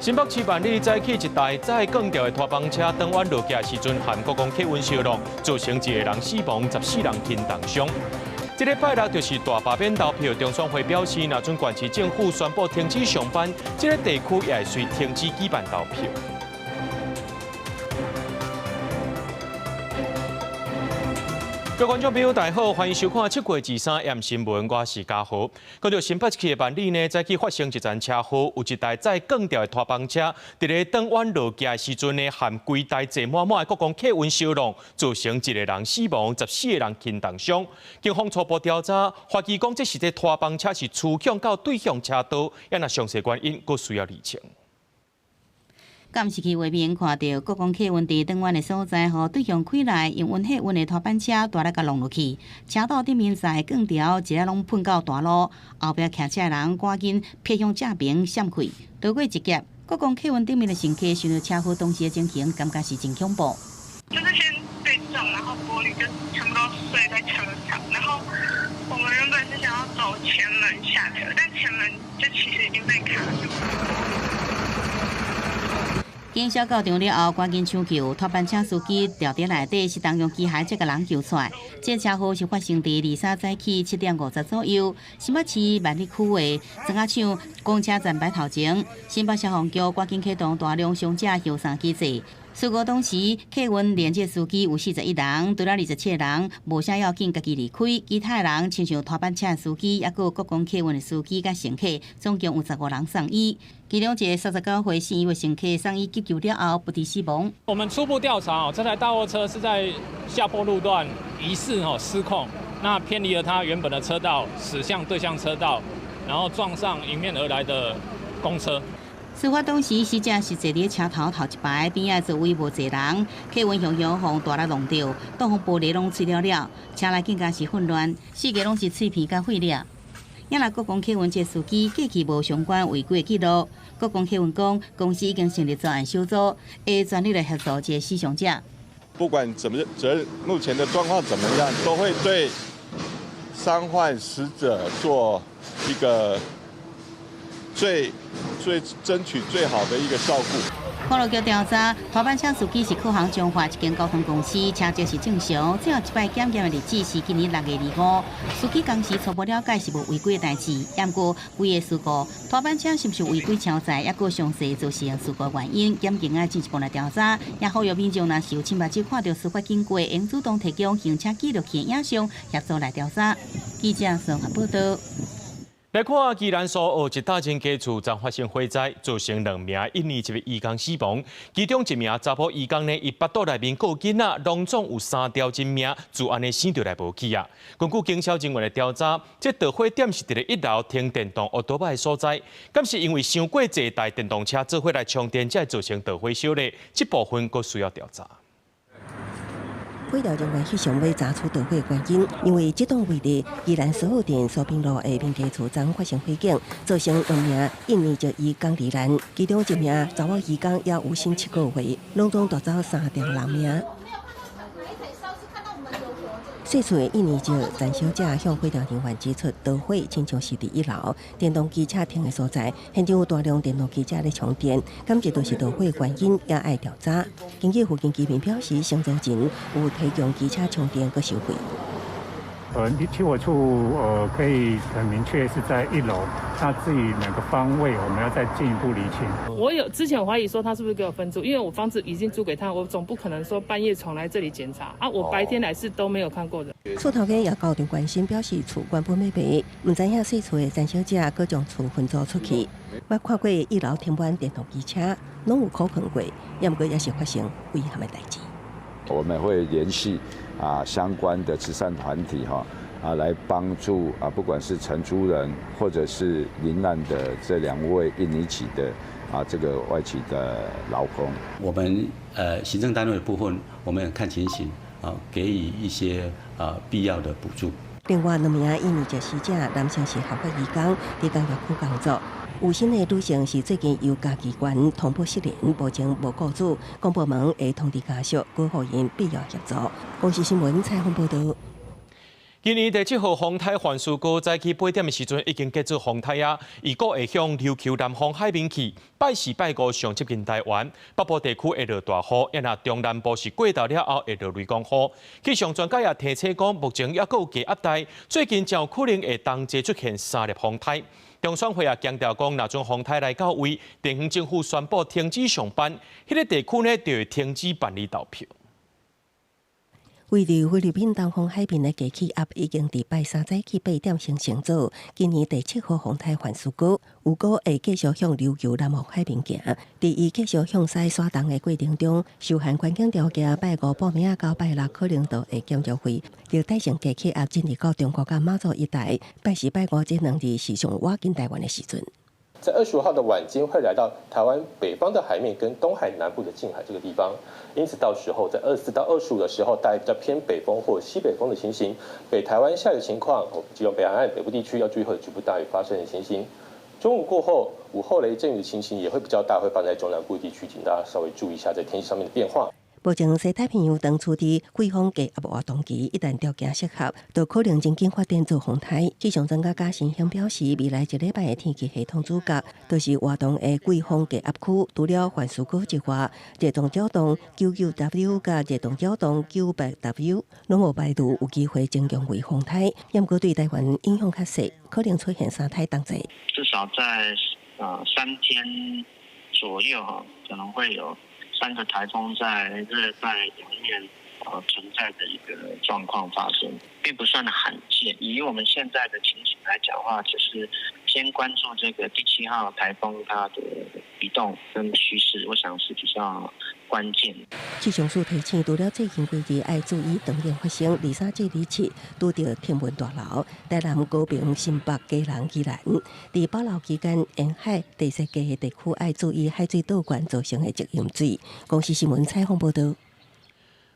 新北市萬里早起一台載鋼條的拖板車轉彎落橋時陣，和國光客運相撞，造成一個人死亡，14人輕重傷。這禮拜六就是大罷免投票，中選會表示，若準縣市政府宣布停止上班，這個地區也會隨停止舉辦投票。各位觀眾朋友，大家好，歡迎收看7月23 M 新聞，我是嘉豪。講到新北市的萬里呢，早起發生一場車禍，有一台載鋼條的拖板車，佇咧轉彎落橋的時陣呢，和規台坐滿滿的國光客運相撞，造成一個人死亡，14個人輕重傷。警方初步調查，懷疑講這是這拖板車是趨向到對向車道，也若詳細原因，閣需要釐清。監視器畫面看著國光客運佇轉彎的所在，予對向開來營運客運的拖板車大力共撞落去，車道頂面載鋼條一下攏噴到大路，後壁騎車的人趕緊撇向正邊閃開，逃過一劫。國光客運頂面的乘客想著車禍當時的情形，感覺是真恐怖。就是先被撞，然後玻璃就全部都碎在車上，然後我們原本是想要走前門下車，但前門就其實已經被卡住。警消到場了後，趕緊搶救，拖板車司機牢佇內底，適當用機械才共人救出來。這車禍是發生佇23早起7點50左右，新北市萬里區的莊仔廠公車站牌頭前，新北消防局趕緊啟動大量傷者疏散機制。事故當時，客運連接司機有41人，除了27人無啥要緊，家己離開。其他人親像拖板車司機，抑閣有國光客運的司機佮乘客，總共有15人送醫。其中一個39歲姓余的乘客送醫急救了後不治死亡。我們初步調查哦，這台大貨車是在下坡路段疑似哦失控，那偏離了它原本的車道，駛向對向車道，然後撞上迎面而來的公車。事發當時，死者是坐佇車頭頭一排，邊仔座位無坐人，客運雄雄予大力撞著，擋風玻璃攏碎了了，車內更加是混亂，四界攏是碎片佮廢料。也若國光客運這司機過去無相關違規記錄，國光客運講公司已經成立專案小組，會全力來協助這個死傷者。不管怎麼責任，目前的狀況怎麼樣，都會對傷患死者做一個最最爭取最好的一個照顧。公路局調查，拖板車司機是客航彰化一間交通公司，車籍是正常。最後一擺檢驗的日子是今年6月25。司機當時初步了解是無違規的代誌，毋過規個事故，拖板車是毋是違規超載，抑閣詳細造成事故原因，檢警愛進一步來調查。也呼籲民眾若是有親目睭看著事發經過，應主動提供行車記錄器影像協助來調查。記者綜合報道。來看宜蘭蘇澳一大間家厝昨發生火災，造成兩名印尼籍的移工死亡，其中一名查埔移工呢，伊腹肚內面閣有囡仔，攏總有三條人命，就按呢生著來無去啊。根據警消人員的調查，這導火點是佇咧一樓停電動烏托邦的所在，敢是因為傷過濟台電動車做伙來充電，才會造成導火燒咧？這部分閣需要調查。火調人員彼想欲查出導火原因，因為這棟位佇宜蘭蘇澳鎮蘇平路的民家厝昨發生火警，造成兩名印尼籍移工罹難，其中一名查某移工猶有生7個月，攏總奪走三條人命。細厝的印尼籍陳小姐向火調人員指出，導火親像是佇一樓電動機車停的所在，現場有大量電動機車咧充電，敢這就是導火原因，也愛調查。根據附近居民表示，承租人有提供機車充電閣收費。起火處可以很明確是在一樓，那至於哪個方位，我們要再進一步釐清。我有之前懷疑說他是不是給我分租，因為我房子已經租給他，我總不可能說半夜闖來這裡檢查啊！我白天來是都沒有看過的。厝頭家也高度關心，表示厝原本欲賣，毋知影細厝的陳小姐閣將厝分租出去。捌看過一樓停滿電動機車，攏有可能過，也毋過也是發生遺憾的代誌。我們會聯繫相關的慈善團體哈來幫助不管是承租人或者是罹難的這兩位印尼籍的這個外籍的勞工。我們行政單位的部分，我們看情形給予一些必要的補助。另外兩名印尼籍死者，男性是合法移工，佇工業區工作。有新的女性是最近由家機關通報失聯，目前無雇主，公部門會通知家屬，閣予𪜶必要協助。公視新聞採訪報道。今年第七號風颱環蘇哥早起8點的時陣已經結束風颱啊，預估會向琉球南方海面去，拜四拜五上接近台灣，北部地區會落大雨，啊若中南部是過晝了後會落雷公雨。氣象專家也提醒講，目前猶閣有低壓帶，最近真有可能會同齊出現三粒風颱。中選會也強調講，若陣風颱來到位，地方政府宣布停止上班，彼個地區呢就會停止辦理投票。位佇菲律賓東方海面的低氣壓已經佇拜三早起8點形成做今年第七號風颱環蘇哥，預估會繼續向琉球南方海面行。佇伊繼續向西徙動的過程中，受限環境條件，拜五晡暝仔到拜六可能就會減弱為熱帶性低氣壓進入到中國佮馬祖一帶。拜四、拜五這兩日是上倚近台灣的時陣。在25號的晚間會來到台灣北方的海面跟東海南部的近海這個地方，因此到時候在24到25的時候，帶比較偏北風或西北風的情形，北台灣下雨情況，基隆北海岸北部地區要注意會有局部大雨發生的情形。中午過後，午後雷陣雨的情形也會比較大，會發生在中南部地區，請大家稍微注意一下在天氣上面的變化。目前西太平洋當處佇季風低壓活動期，一旦條件適合，就可能真緊發展做風颱。氣象專家賈新興表示，未來一禮拜的天氣系統主角，就是活動的季風低壓區。除了環蘇哥之外，熱動擾動99W佮熱動擾動98W，攏無排除有機會增強為風颱。毋過對台灣影響較細，可能出現三颱同齊。至少在3天左右，可能會有三個颱風在熱帶洋面存在的一個狀況發生，並不算罕見。以我們現在的情形來講的話，就是先關注這個第七號颱風它的移動跟趨勢，我想是比較關鍵。氣象署提醒，除了最近幾日愛注意長雨發生，23至27拄著天文大樓、台南、高屏、新北、基隆、宜蘭，佇保留期間，沿海地勢低的地區愛注意海水倒灌造成的積淹水。公視新聞採訪報導。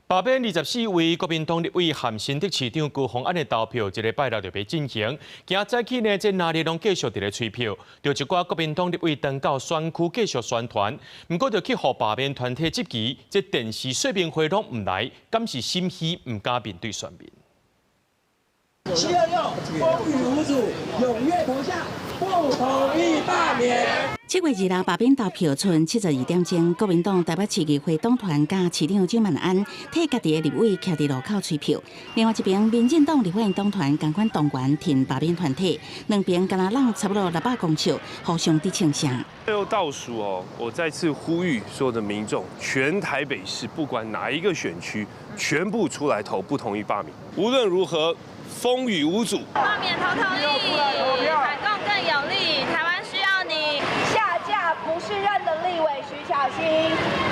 罷免24位國民黨立委和新竹市長高虹安的投票，這禮拜六就欲進行。今早起呢，這哪裡攏繼續佇咧催票，著一寡國民黨立委轉到選區繼續宣傳，毋過就去予罷免團體質疑，這電視說明會攏毋來，敢是心虛毋敢面對選民。726，風雨無阻，踴躍投下，不同意罷免。7月26罷免投票賰72點鐘，國民黨台北市議會黨團佮市長蔣萬安替家己的立委徛佇路口催票。另外一邊，民進黨立法院黨團仝款動員挺罷免團體，兩邊敢若挵差不多600公尺，互相佇衝聲。最後倒數哦，我再次呼籲所有的民眾，全台北市不管哪一個選區，全部出來投不同意罷免。無論如何，風雨無阻。罷免投同意，反共更有力，台灣需要你。下架不適任的立委徐巧芯，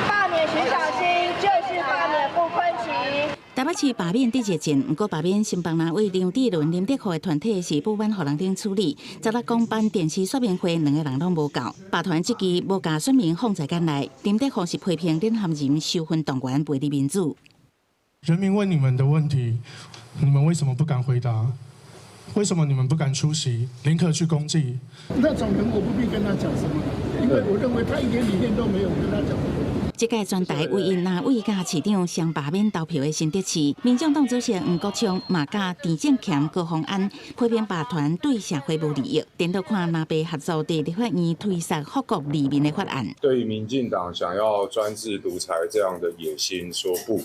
罷免徐巧芯就是罷免傅崐萁。台北市罷免佇熱戰，毋過罷免新北立委梁志倫、林德福的團體是不滿予人頂處理。16公辦電視說明會，兩个人攏無到。罷團這期無共選民放在眼內，林德福是批評領銜人收分動員背離民主。人民問你們的問題，你們為什麼不敢回答？為什麼你們不敢出席？寧可去公祭？那種人我不必跟他講什麼，因為我認為他一點理念都沒有，跟他講。這屆全台唯一立委佮市長雙罷免投票的新竹市，民眾黨主席黃國昌嘛佮陳政戕、高虹安批評罷團對社會無利益，顛倒看藍白合作佇立法院推捒覆國利民的法案。對於民進黨想要專制獨裁這樣的野心說不，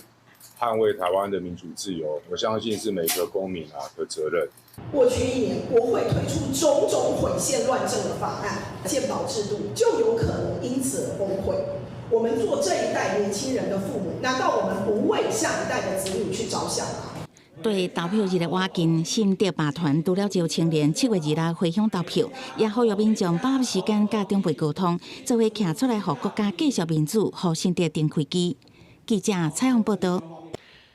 捍衛台灣的民主自由，我相信是每個公民啊的責任。過去一年，國會推出種種毀憲亂政的法案，健保制度就有可能因此而崩潰。我們做這一代年輕人的父母，難道我們不為下一代的子女去着想嗎？對投票日的倚近，新竹罷團除了招青年7月26回鄉投票，也呼籲民眾把握時間佮長輩溝通，做伙徛出來，予國家繼續民主，予新竹重開機。記者採訪報導。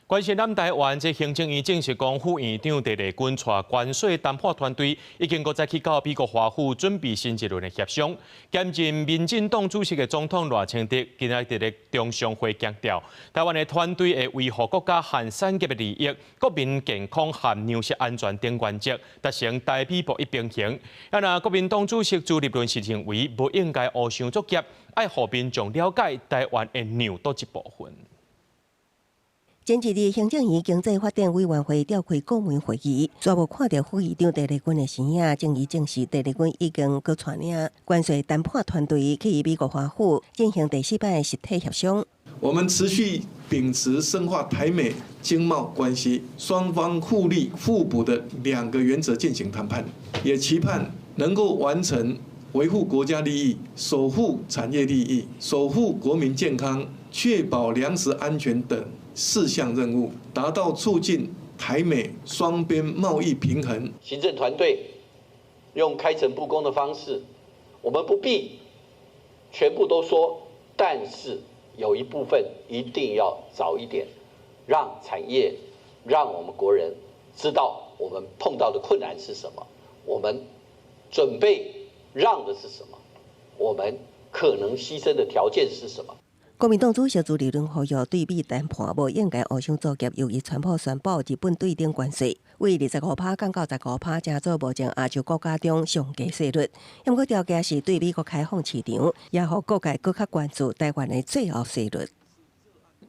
關心咱台灣，這行政院證實講，副院長鄭麗君帶關稅談判團隊已經閣再去到美國華府準備新一輪的協商。兼任民進黨主席的總統賴清德今仔日佇咧中常會強調，台灣的團隊會維護國家和產業的利益、國民健康和糧食安全等原則，達成台美博弈平衡。啊，若國民黨主席朱立倫是認為，無應該烏相作協，愛予民眾了解台灣會讓佗一部分。前一日，行政院經濟發展委員會召開顧問會議，煞無看著副議長鄭麗君的身影，證伊證實鄭麗君已經閣帶領關稅談判團隊去美國華府進行第四擺實體協商。我們持續秉持深化台美經貿關係、雙方互利互補的兩個原則進行談判，也期盼能夠完成維護國家利益、守護產業利益、守護國民健康、確保糧食安全等四項任務，達到促進台美雙邊貿易平衡。行政團隊用開誠佈公的方式，我們不必全部都說，但是有一部分一定要早一點，讓產業、讓我們國人知道我們碰到的困難是什麼，我們準備讓的是什麼，我們可能犧牲的條件是什麼。國民黨主席朱立倫呼籲對美談判無應該互相阻礙，由於川普宣布日本對等關稅，為25趴降到15趴，成做目前亞洲國家中上低稅率。毋過條件是對美國開放市場，也予各界閣較關注台灣的最後稅率。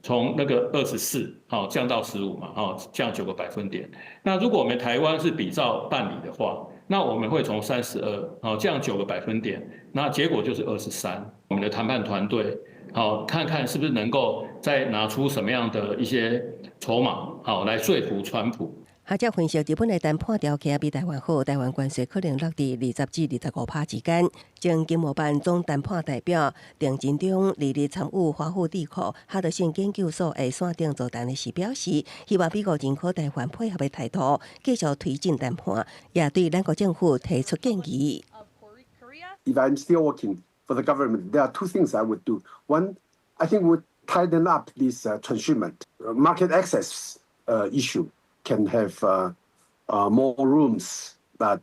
從那個24，好降到15嘛，好降9個百分點。那如果我們台灣是比照辦理的話，那我們會從32，好降九個百分點，那結果就是23。我們的談判團隊，好看看是不是能夠再拿出什麼樣的一些籌碼，好來說服川普。學者分析，日本的談判條件比台灣好，台灣關稅可能落佇20至25趴之間。前經貿辦總談判代表鄭振中，二日參與華府智庫哈德遜研究所的線頂座談時表示，希望美國認可台灣配合的態度，繼續推進談判，也對咱國政府提出建議。 If I'm still working for the government, there are two things I would do. One, I think would tighten up this transshipment market access issue. Can have more rooms that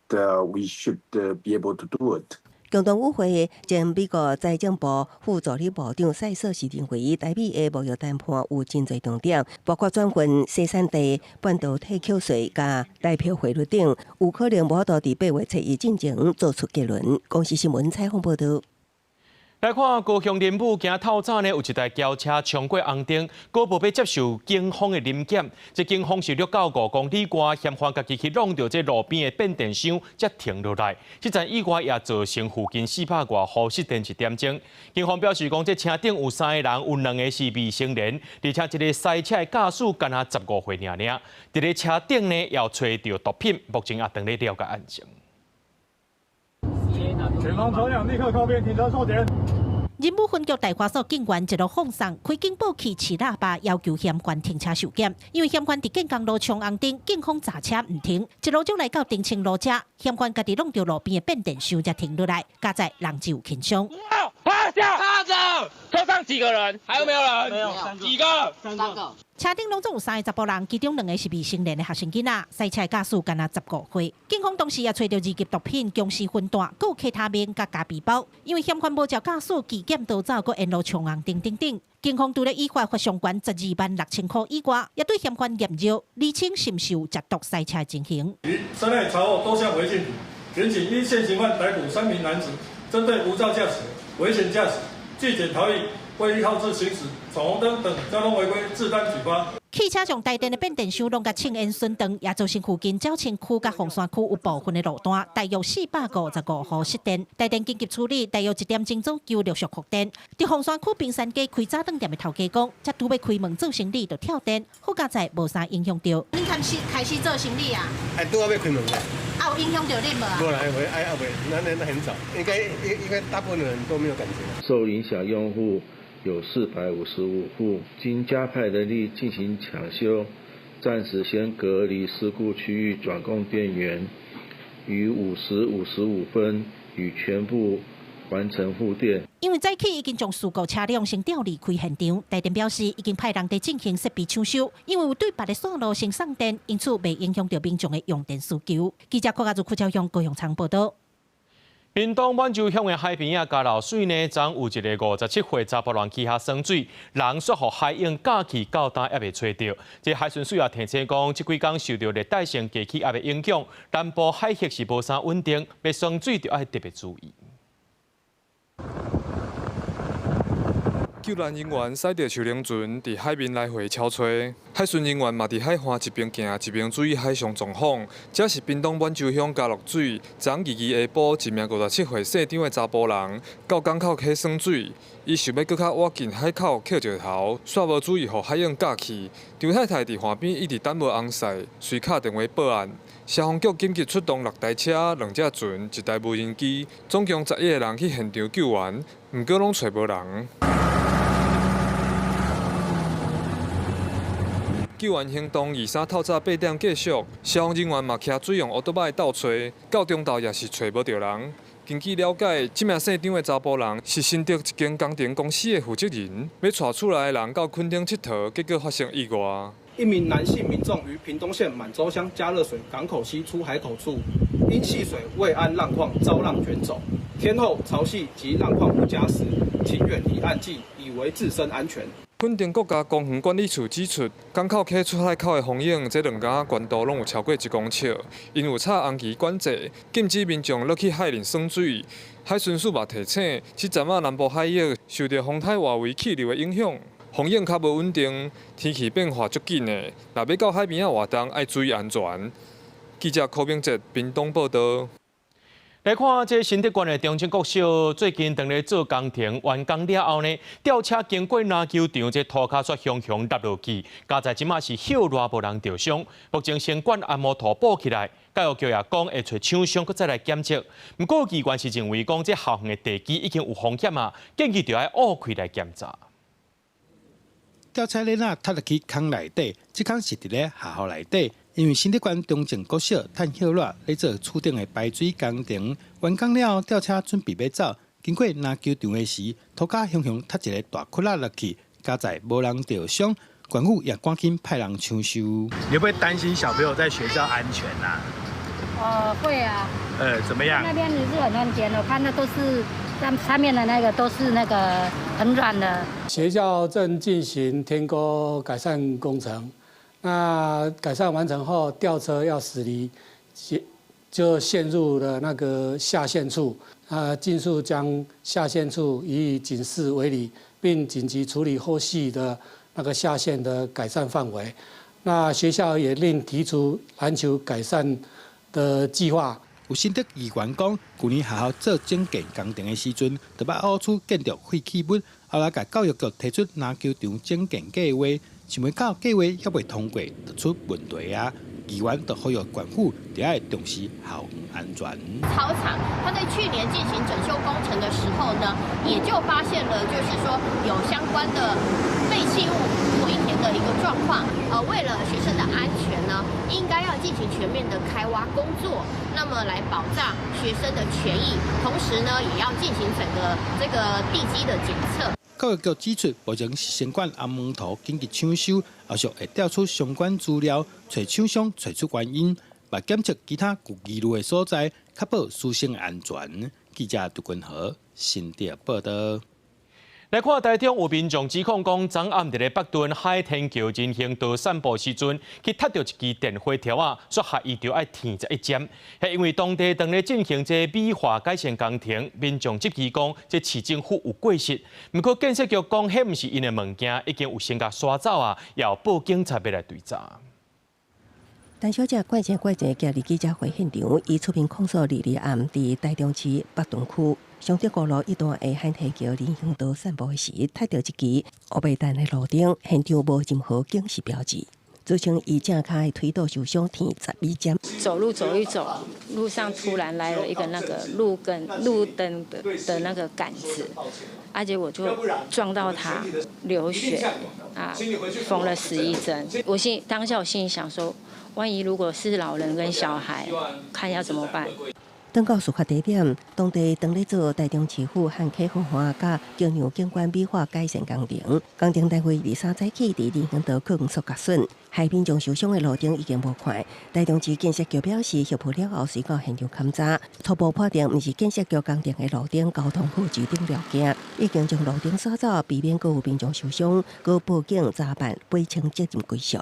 we should be able to do it. 共同與會前美國財政部副助理部長賽瑟是認為，台美的貿易談判有真濟重點，包括轉運生產地、半導體扣稅、佮台票匯率等，有可能無法度佇8月初一進前做出結論。公視新聞採訪報導。來看高雄林武今透早呢，有一台轎車衝過紅燈，閣無欲接受警方的臨檢。這警方是掠到5公里外，嫌犯家己去挵著這路邊的變電箱，才停落來。這場意外也造成附近400外戶失電一點鐘。警方表示講，這車頂有三个人，有兩个是未成年，而且這个賽車的駕駛干焦15歲爾爾。佇咧車頂呢，也有揣著毒品，目前也正咧了解案情。前方車輛立刻靠邊停車受檢。仁武分局大華所警員一路放送開警報器、試喇叭，要求嫌犯停車受檢。因為嫌犯佇建工路衝紅燈，警方閘車毋停，一路就來到澄清路遮，嫌犯家己挵著路邊的變電箱才停落來，佳哉人只有輕傷。趴下，趴著，車上幾個人？還有沒有人？沒有，幾個？三個。車頂攏總有三个查埔人，其中兩个是未成年的學生囡仔，賽車駕駛干焦15歲。警方當時也揣著二級毒品、僵屍粉彈，閣有 K 他命佮咖啡包。因為嫌犯無照駕駛機檢逃走，閣沿路衝紅燈等等。警方除了依法罰上懸126,000箍以外，也對嫌犯驗尿，釐清是毋是有食毒賽車情形。於車內查獲多項違禁品，檢警依現行犯逮捕三名男子，針對無照駕駛、危險駕駛、拒檢逃逸、未依號誌行駛、闖紅燈等交通違規，治單舉發。汽車將帶電的變電箱攏共衝煙損斷，也造成附近鳥清區佮鳳山區有部分的路段大約455戶失電。台電緊急處理，大約1點鐘左右陸續復電。佇鳳山區冰山街開早頓店的頭家講，才拄欲開門做生理就跳電，好佳哉無啥影響著。恁開始開始做生理啊？哎，拄仔欲開門啦。啊，有影響著恁無啊？無啦，還還未，那那那很早，應該大部分人都沒有感覺。受影響用戶有455戶，經加派人力進行搶修，暫時先隔離事故區域轉供電源，於5時55分已全部完成復電。因為早起已經將事故車輛先調離開現場，台電表示已經派人佇進行設備搶修，因為有對別的線路先送電，因此袂影響著民眾的用電需求。記者郭家如、柯昭雄、高雄倉報導。屏東滿洲鄉的海邊仔加流水呢，昨有一个57歲查埔人去遐耍水，人煞予海湧咬去到今猶未揣著。這海巡署也提醒講，這幾工受著熱帶性低氣壓的影響，南部海域是無啥穩定，欲耍水就愛特別注意。救難人員駛著樹輪船佇海面來回敲揣，海巡人員嘛佇海岸一邊行一邊注意海上狀況。這是屏東滿洲鄉加樂水，昨昏二二下晡，一名57歲姓張的查埔人到港口去耍水，伊想欲閣較倚近海口抾石頭，煞無注意予海湧咬去。張太太佇岸邊一直等無紅婿，隨敲電話報案。消防局緊急出動6台車、2隻船、1台無人機，總共11個人去現場救援，毋過攏揣無人。救援行動23透早8點繼續，消防人員嘛騎水用烏托邦鬥揣，到中晝也是揣無著人。根據了解，這名姓張的查埔人是新竹一間工程公司的負責人，欲帶厝內的人到墾丁𨑨迌，結果發生意外。一名男性民眾於屏東縣滿洲鄉加熱水港口西出海口處，因戲水未諳浪況遭浪捲走。天候潮汐及浪況不佳時，請遠離岸際，以維自身安全。墾丁國家公園管理處指出，港口溪出海口的風湧，這兩工懸度攏有超過1公尺，𪜶有插紅旗管制，禁止民眾落去海裡耍水。海巡署嘛提醒，這陣仔南部海域受著風台外圍氣流的影響，風湧較無穩定，天氣變化足緊的。若欲到海邊仔活動，愛注意安全。記者柯明哲屏東報導。來看這新竹縣的中正國小，最近當咧做工程完工了後呢，吊車經過籃球場，這塗跤煞雄雄落落去，佳哉這馬是歇熱無人著傷。目前先管按摩塗補起來，教育局也講會揣廠商閣再來檢測。毋過議員是認為講這校園的地基已經有風險啊，建議著愛挖開來檢查。吊車鏈仔踢落去空內底，這空是佇咧學校內底。因為新竹縣中正國小趁歇熱咧做厝頂的排水工程，完工了後，吊車準備欲走，經過籃球場的時，塗跤雄雄踢一个大窟仔落去，佳哉無人著傷，縣府也趕緊派人搶修。你會不會擔心小朋友在學校安全啊？會啊。怎麼樣？那邊也是很安全，我看的都是上面的那個都是那個很軟的。學校正進行天溝改善工程。那改善完成後，吊車要駛離，就陷入了那個下陷處。啊，盡速將下陷處予以警示圍籬，並緊急處理後續的那個下陷的改善範圍。那學校也另提出籃球改善的計劃。有新竹議員講，舊年學校做整建工程的時陣，就捌挖出建築廢棄物，後來共教育局提出籃球場整建計劃。想袂到計劃猶未通過，就出問題啊！議員就呼籲縣府著愛重視校園安全。操場，他在去年進行整修工程的時候呢，也就發現了，就是說有相關的廢棄物回填的一個狀況。為了學生的安全呢，應該要進行全面的開挖工作，那麼來保障學生的權益，同時呢，也要進行整個這個地基的檢測。教育局指出，目前是先管紅毛塗緊急搶修，後續會調出相關資料，揣廠商揣出原因，嘛檢測其他有疑慮的所在，確保師生安全。記者杜君和新竹報導。來看台中有民眾指控講，昨暗佇咧北屯海天橋人行道散步時陣，去踢著一支電火條仔，煞害伊著愛天十一針。係因為當地當咧進行這美化改善工程，民眾質疑講，這市政府有過失。毋過建設局講，彼毋是𪜶的物件，已經有先共刷走啊，也有報警察欲來追查。陳小姐怪前怪前行入記者會現場，伊出面控訴22暗佇台中市北屯區松德高路一段的海天橋人行道散步時，踢著一支烏白燈的路燈，現場無任何警示標誌，造成伊正跤的腿肚受傷，天12針。走路走一走，路上突然來了一個那個路燈路燈的那個桿子，而且我就撞到他，流血啊，縫了11針。我心當下我心裡想說，萬一如果是老人跟小孩，看要怎麼辦？轉到事發地點，當地當咧做台中市府和溪河岸佮橋梁景觀美化改善工程，工程單位23早起佇人行道囥塑膠筍，海邊將受傷的路燈已經無看。台中市建設局表示，修復了後隨到現場勘查，初步判定毋是建設局工程的路燈交通好指定條件，已經將路燈刷走，避免閣有民眾受傷，閣報警查辦，賠清責任歸屬。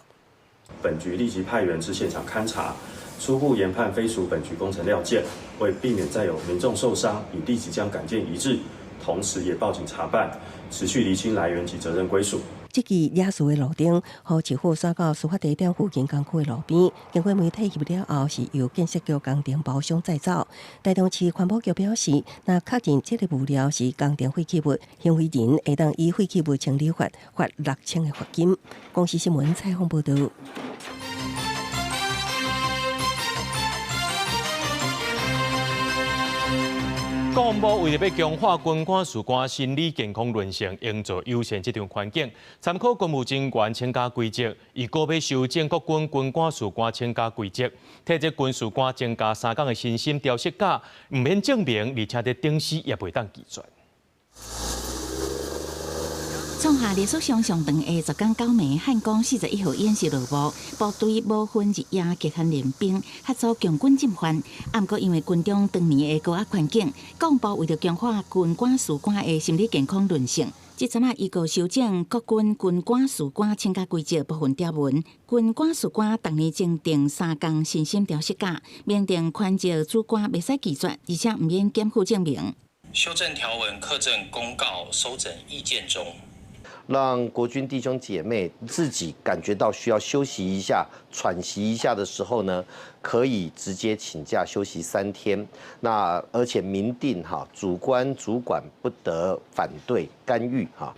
本局立即派員至現場勘查，初步研判非屬本局工程料件，為避免再有民眾受傷，已立即將桿件移置，同時也報警查辦，持續釐清來源及責任歸屬。這支野事的路燈，予市府徙到事發地點附近工區的路邊，經過媒體翕了後，是由建設局工程包商載走。台中市環保局表示，若確認這个物料是工程廢棄物，行為人會當依廢棄物清理法罰6000的罰金。公視新聞採訪報導。國防部為著欲強化軍官士官心理健康韌性，營造友善職場環境，參考軍務人員請假規則，伊閣欲修正國軍軍官士官請假規則，替這軍事官增加3工的身心調適假，毋免證明，而且佇頂時也袂當拒絕。創下歷史上上長的十工九暝漢光41號演習落幕，部隊無分日夜極限練兵，合組強軍進犯。啊，毋過因為軍中當年的高壓環境，國防部為著強化軍官士官的心理健康韌性，這陣仔伊閣修正國軍軍官士官請假規則部分條文，軍官士官逐年增訂3工身心調適假，明定權責主官袂使拒絕，而且毋免檢附證明。修正條文課政公告收整意見中。讓國軍弟兄姐妹自己感覺到需要休息一下、喘息一下的時候呢，可以直接請假休息3天。那而且明定哈，主官主管不得反對干預哈。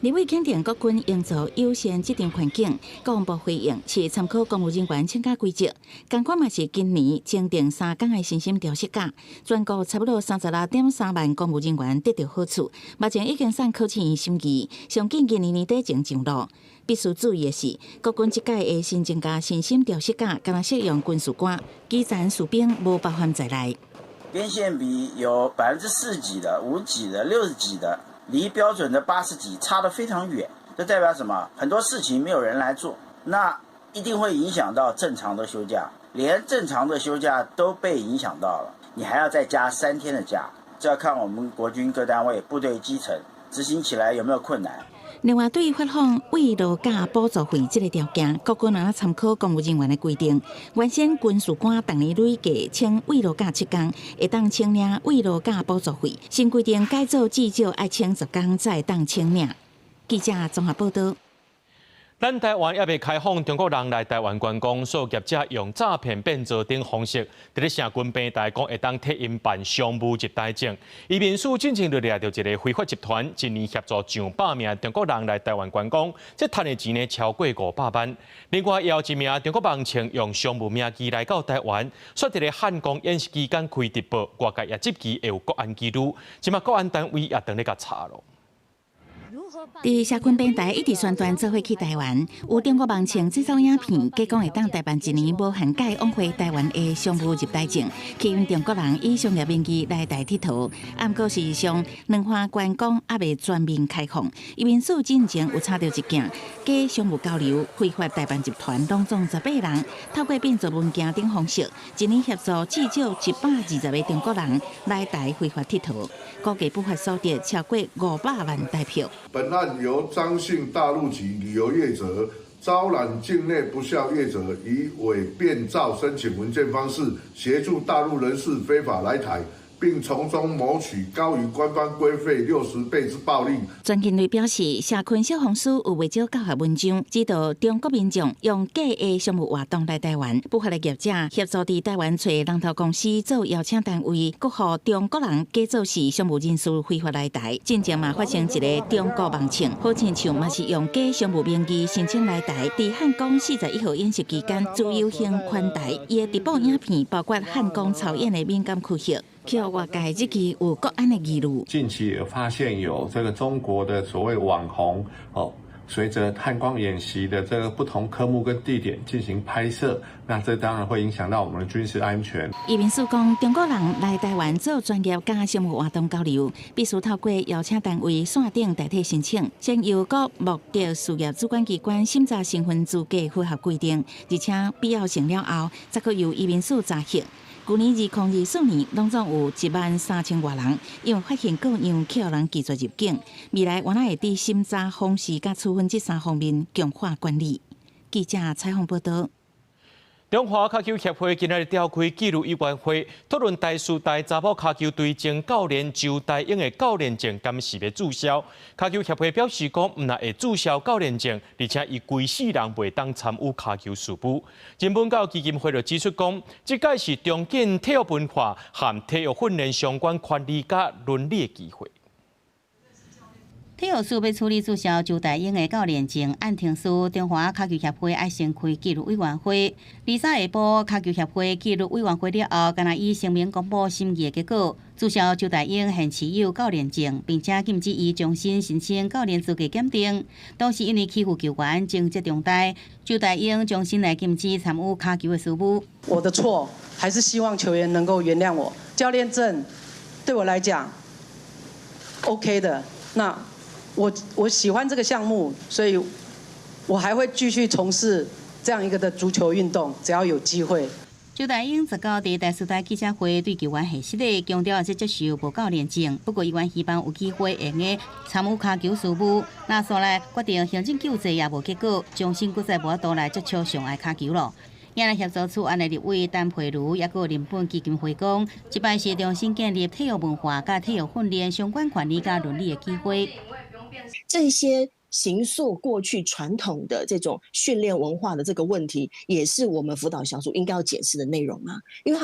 立委肯定國軍營造友善職場環境，國防部回應是參考公務人員請假規則，仝款嘛是今年增訂3工的身心調適假，全國差不多36.3萬公務人員得著好處。目前已經送考試院審議，上緊今年年底前上路。必須注意的是，國軍這屆的新增加身心調適假，敢若適用軍事官、基層士兵無包含在內。編線比有4%幾的、5幾的、60幾的。離標準的80幾差得非常遠，這代表什麼？很多事情沒有人來做，那一定會影響到正常的休假，連正常的休假都被影響到了，你還要再加3天的假，這要看我們國軍各單位部隊基層執行起來有沒有困難。另外，對於發放慰勞假補助費這个條件，國軍若參考公務人員的規定，原先軍事官逐年累計請慰勞假7工，會當請領慰勞假補助費。新規定改做至少愛請10工才會當請領。記者綜合報導。咱台灣猶未開放中國人來台灣觀光，所以業者用詐騙變造等方式，佇咧社群平台講會當替𪜶辦商務入台證。移民署進前就掠著一个非法集團，一年協助上百名中國人來台灣觀光，這賺的錢呢超過500萬。另外，也有一名中國網稱用商務名義來到台灣，煞佇咧漢光演習期間開直播，外界也質疑會有國安機慮，這馬國安單位也當咧共查囉。佇社群平台一直宣傳做伙去台灣，有中國網稱製作影片，假講會當台辦一年無限屆往回台灣的商務入台證，吸引中國人以商業名義來台𨑨迌。啊，毋過事實上，兩岸觀光猶未全面開放，移民署進前有查著一件假商務交流非法代辦集團，攏總18人，透過變造文件等方式，一年協助至少120个中國人來台非法𨑨迌，估計不法所得超過500萬台票。本案由張姓大陸籍旅遊業者招攬境內不肖業者，以偽變造申請文件方式協助大陸人士非法來台，並從中謀取高於官方規費60倍之暴利。專警隊表示，社群小紅書有袂少教學文章，指導中國民眾用假的商務活動來台灣，不法的業者協助佇台灣揣人頭公司做邀請單位，閣予中國人假做是商務人士非法來台。進前嘛發生一个中國網稱，好親像嘛是用假商務名義申請來台，佇漢光41號演習期間自由行環台，伊的直播影片包括漢光操演的敏感區域。予外界質疑有國安的疑慮。近期也發現有這個中國的所謂網紅哦，隨著漢光演習的這個不同科目跟地點進行拍攝，那這當然會影響到我們的軍事安全。移民署講，中國人來台灣做專業佮商務活動交流，必須透過邀請單位線頂代替申請，先由各目的事業主管機關審查身份資格符合規定，而且必要性了後，才閣由移民署查核。去年2024年，攏總有1萬3千外人，因為發現個樣予人拒絕入境。未來原來會佇審查方式佮處分這三方面強化管理。記者採訪報導。中華跤球協會今仔日召開紀律委員會，討論台師大查某跤球隊前教練周大英的教練證敢是欲註銷。跤球協會表示講，毋但會註銷教練證，而且伊規世人袂當參與跤球事務。人本教育基金會就指出講，這擺是重建體育文化和體育訓練相關權利佮倫理的機會。體育署欲處理註銷周大英的教練證，按程序，中華跤球協會愛先開紀律委員會。23下晡，跤球協會紀律委員會了後，敢若以聲明公布審議的結果，註銷周大英現持有教練證，並且禁止伊重新申請教練資格檢定。當時因為欺負球員，情節重大，周大英終身來禁止參與跤球的事務。我的錯，還是希望球員能夠原諒我。教練證對我來講 OK 的，那。我喜歡這個項目，所以我還會繼續從事這樣一個的足球運動，只要有機會。周大英十九佇台師大記者會對球員下失禮，強調會接受無教練證，不過伊原希望有機會會用參與跤球事務。那煞來決定行政救濟也無結果，終身閣再無法度來接觸上愛跤球囉。也來協助此案的立委陳佩茹，抑閣人本基金會講，這擺是重新建立體育文化佮體育訓練相關權利佮倫理的機會。這些形塑過去傳統的這種訓練文化的這個問題，也是我們輔導小組應該要檢視的內容啊。因為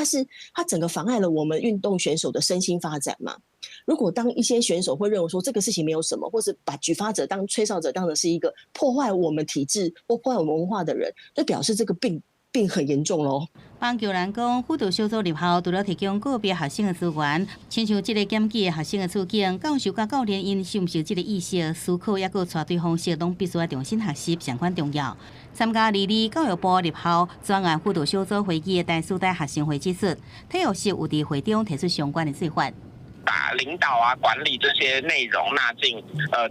它整個妨礙了我們運動選手的身心發展嘛。如果當一些選手會認為說這個事情沒有什麼，或是把舉發者當吹哨者當成是一個破壞我們體制或破壞我們文化的人，就表示這個病很嚴重囉。幫球員講，輔導小組入校，除了提供個別學生的資源，親像這个檢舉的學生的處境，教授佮教練𪜶受毋受這个意識思考，抑閣帶隊方式，攏必須愛重新學習，相款重要。參加22教育部入校專案輔導小組會議的台師大學生會指出，體育室有佇會中提出相關的做法。把領導啊、管理這些內容納進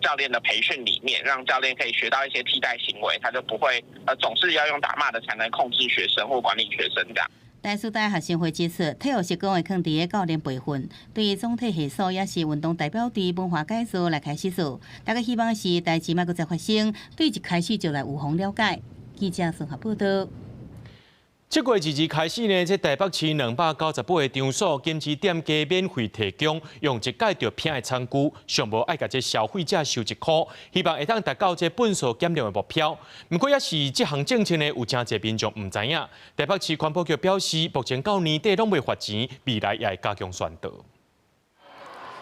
教練的培訓裡面，讓教練可以學到一些替代行為，他就不會總是要用打罵的才能控制學生或管理學生這樣。台師大學生會指出，體育室講會囥佇个教練培訓，對總體系所也是運動代表隊文化改造來開始做，大家希望是代誌莫閣再發生，對一開始就來預防了解。記者綜合報導。7月22開始呢，這台北市298個場所禁止店家免費提供用一擺就拚的餐具，上無愛共這消費者收一箍，希望會當達到這糞掃減量的目標。毋過，抑是這項政策呢，有誠濟民眾毋知影。台北市環保局表示，目前到年底攏未罰錢，未來也會加強宣導。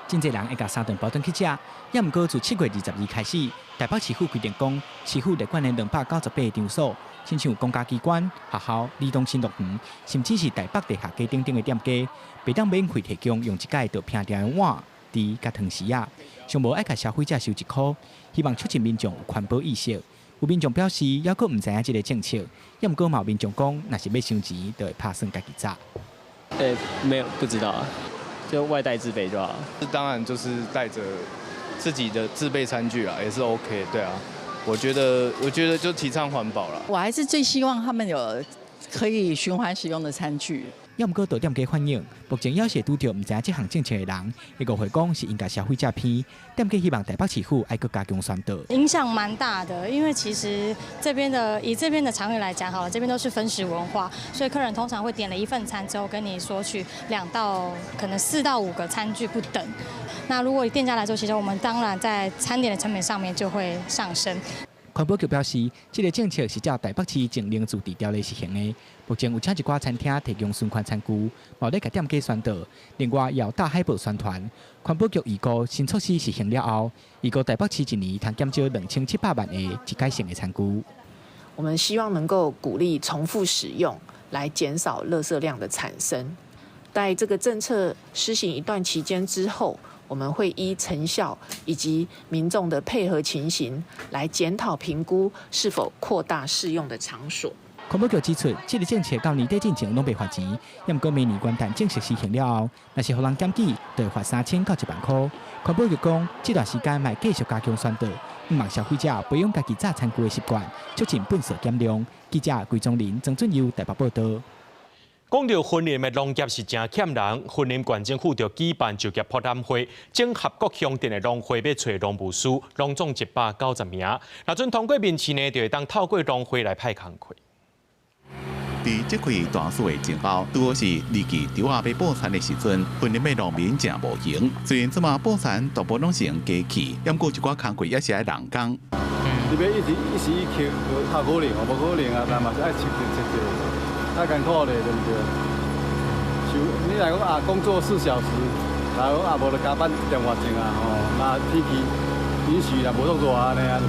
真濟人會共三頓包轉去食，也毋過自7月22開始，台北市府規定講，市府列管的298個場所，親像公家機關、學校、兒童新樂園，甚至是台北地下街等等的店家，袂當免費提供用一擺就拚掉的碗、匙佮湯匙仔，上無愛共消費者收一箍，希望促進民眾有環保意識。有民眾表示，猶閣毋知影這个政策，也毋過嘛有民眾講，若是欲收錢，就會拍算家己紮。欸，沒有，不知道啊。就外帶自備就好。當然就是帶着自己的自備餐具啊，也是 OK。對啊，我覺得就提倡環保啦。我還是最希望他們有可以循環使用的餐具。也毋過，到店家反映，目前猶是拄著毋知影這項政策的人，會誤會講是𪜶共消費者騙。店家希望台北市府愛閣加強宣導。影響蠻大的，因為其實這邊的以這邊的場域來講，好了，這邊都是分食文化，所以客人通常會點了一份餐之後，跟你索取2到可能4到5個餐具不等。那如果以店家來說，其實我們當然在餐點的成本上面就會上升。環保局表示，這个政策是照台北市淨零自治條例實行的。目前有請一寡餐廳提供循環餐具，嘛咧共店家宣導。另外，也有大海報宣傳。環保局預估新措施實行了後，預估台北市一年通減少2700萬個一改性的餐具。我們希望能夠鼓勵重複使用，來減少垃圾量的產生。在這個政策施行一段期間之後，我們會依成效以及民眾的配合情形來檢討評估是否擴大適用的場所。環保局指出，這个政策到年底進前攏袂罰錢，也毋過明年元旦正式施行了後，若是予人檢舉，就會罰3000到1萬箍。環保局講，這段時間嘛會繼續加強宣導，向望消費者培養家己紮餐具的習慣，促進糞掃減量。記者桂宗林、曾俊佑台北報導。講到雲林的農業是誠欠人，雲林縣政府就舉辦就業博覽會，整合各鄉鎮的農會欲揣農務師，攏總190名。若準通過面試呢，就會當透過農會來派工課。佇這塊大雪的前後，拄好是二季稻仔欲播田的時陣，雲林的農民誠無閒。雖然這馬播田大部攏是用機器，毋過一寡工課猶是愛人工。你欲一時一時一刻，較可能哦，無可能啊，但嘛是愛測著測著，太艱苦咧，對毋對？像你若講啊，工作4小時，若講啊，無就加班一點外鐘啊，吼，那天氣允許啦，無動作按呢啊。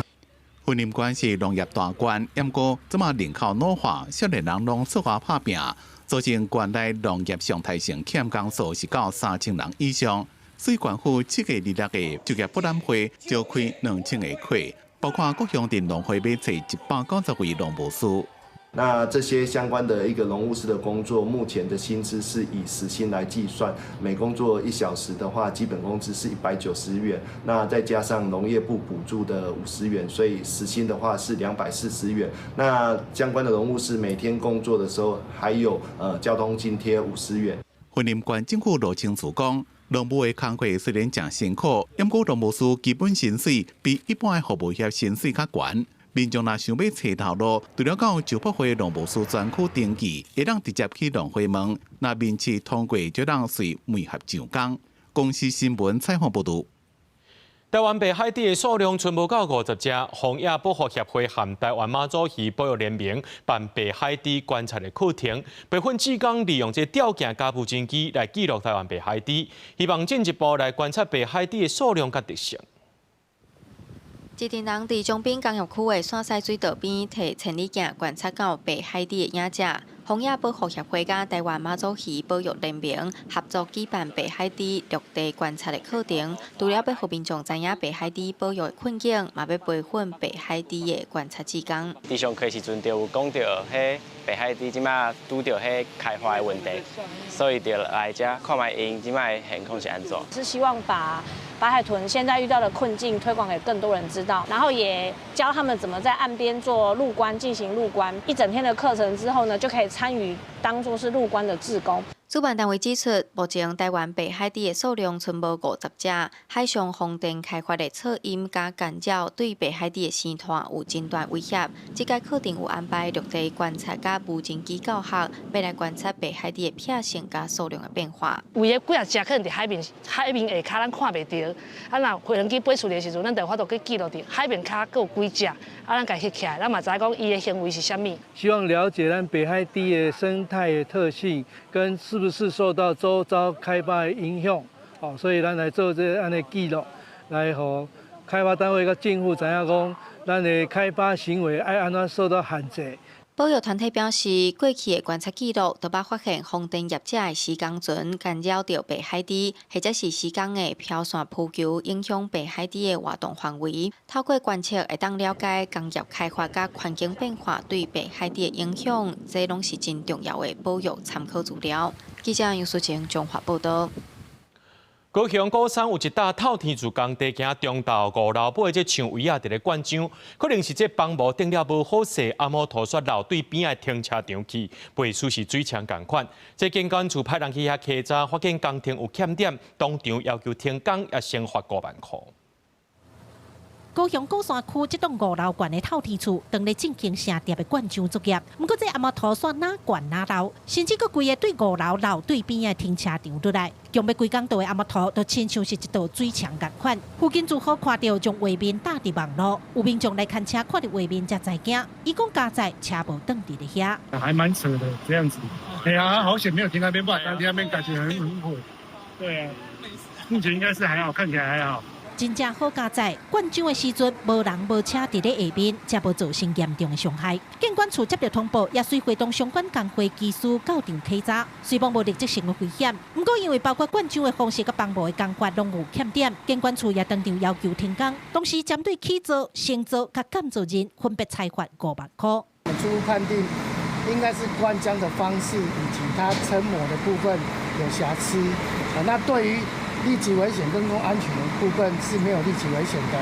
雲林縣是農業大縣，毋過這馬人口老化，少年人攏出外拍拚，造成縣內農業常態性欠工數是到3000人以上。所以縣府7月26日就業博覽會召開2000個課，包括各鄉鎮農會欲揣190位農務師。那這些相關的一個農務師的工作，目前的薪資是以時薪來計算，每工作1小時的話，基本工資是190元，那再加上農業部補助的50元，所以時薪的話是240元。那相關的農務師每天工作的時候，還有交通津貼50元。雲林縣政府羅清慈講，農務的工課雖然誠辛苦，毋過農務師基本薪水比一般的服務業薪水較懸。民眾若想欲揣頭路，除了到石博會農務師專區登記，會當直接去農會問。若面試通過，就當隨媒合上工。公視新聞採訪報導。台灣白海豬的數量賰無夠50隻，荒野保護協會和台灣馬祖魚保育聯盟辦白海豬觀察的課程，培訓志工利用這吊鏡佮無人機來記錄台灣白海豬，希望進一步來觀察白海豬的數量佮特性。一陣人佇長濱工業區的線西水道邊，提千里鏡觀察到白海豬的影跡。荒野保護協會佮台灣馬祖魚保育聯盟合作舉辦白海豬陸地觀察的課程，除了欲予民眾知影白海豬保育的困境，嘛欲培訓白海豬的觀察志工。佇上課時陣就有講著，彼白海豬這馬拄著彼開發的問題，所以就來遮看覓𪜶這馬的現況是按怎。是希望把白海豚現在遇到的困境推廣給更多人知道，然後也教他們怎麼在岸邊做陸觀，進行陸觀。一整天的課程之後呢，就可以參與當作是陸觀的志工。主辦單位指出，目前台灣白海豬的數量賰無50隻，海上風電開發的噪音佮干擾對白海豬的生態有真大威脅。這屆課程有安排陸地觀察佮無人機教學，欲來觀察白海豬的習性佮數量的變化。有的幾若隻可能佇海面，海面下跤咱看袂著，啊若飛行機飛出來的時陣，咱就有法度去記錄佇海面跤閣有幾隻，啊咱共翕起來，咱嘛知影講伊的行為是啥物。希望了解咱白海豬的生態的特性，跟是不是受到周遭開發的影響，哦，所以咱來做這個按呢記錄，來予開發單位佮政府知影講，咱的開發行為愛按怎受到限制。保育團體表示，過去的觀察記錄都捌發現風電業者的施工船干擾著白海豬，或者是施工的飄線浮球影響白海豬的活動範圍。透過觀測，會當了解工業開發佮環境變化對白海豬的影響，這攏是真重要的保育參考資料。記者楊淑晴綜合報導。高雄鼓山有一搭透天厝工地，今中晝5樓尾這牆圍仔佇咧灌漿，可能是這房膜釘了無好勢，紅毛塗煞漏對邊仔停車場去，袂輸是水牆仝款。這建管處派人去遐稽查，發現工程有欠點，當場要求停工，也先罰5萬塊。高雄鼓山區這棟5樓懸的透天厝，當咧進行成疊的灌漿作業，毋過這紅毛塗煞哪灌哪漏，甚至閣規个對5樓漏對邊的停車場落來，強欲規工倒的紅毛塗，就親像是一道水牆仝款。附近住戶看著將畫面貼佇網路，有民眾來牽車看著畫面才知驚，伊講加載車無轉佇咧遐。還蠻扯的，這樣子。哎呀，好險沒有停那邊，不然停那邊感覺很很火。對啊，目前應該是還好，看起來還好。真正好佳哉，灌漿的時陣無人無車佇咧下面，才無造成嚴重的傷害。建管處接著通報，也隨會同相關工會技師到場稽查，雖罔無立即性的危險，毋過因為包括灌漿的方式佮房膜的工法攏有欠點，建管處也當場要求停工。同時針對起造、承造佮監造人分別裁罰5萬塊。初步判定，應該是灌漿的方式以及它撐膜的部分有瑕疵。那對於立即危險跟公共安全的部分是沒有立即危險的。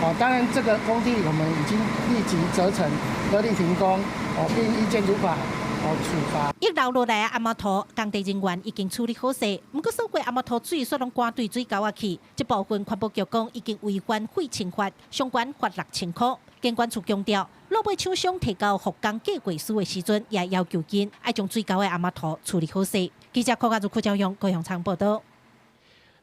哦，當然這個工地我們已經立即責成勒令停工，哦，並依建築法哦處罰。一漏落來的紅毛塗，工地人員已經處理好勢，毋過所過紅毛塗水煞攏乾對水溝仔去。這部分環保局講已經違反廢清法，相關罰6000塊。建管處強調，落尾廠商提交復工計劃書的時陣，也要求𪜶愛將水溝的頷仔塗處理好勢。記者柯家祖、柯昭勇、高雄場報道。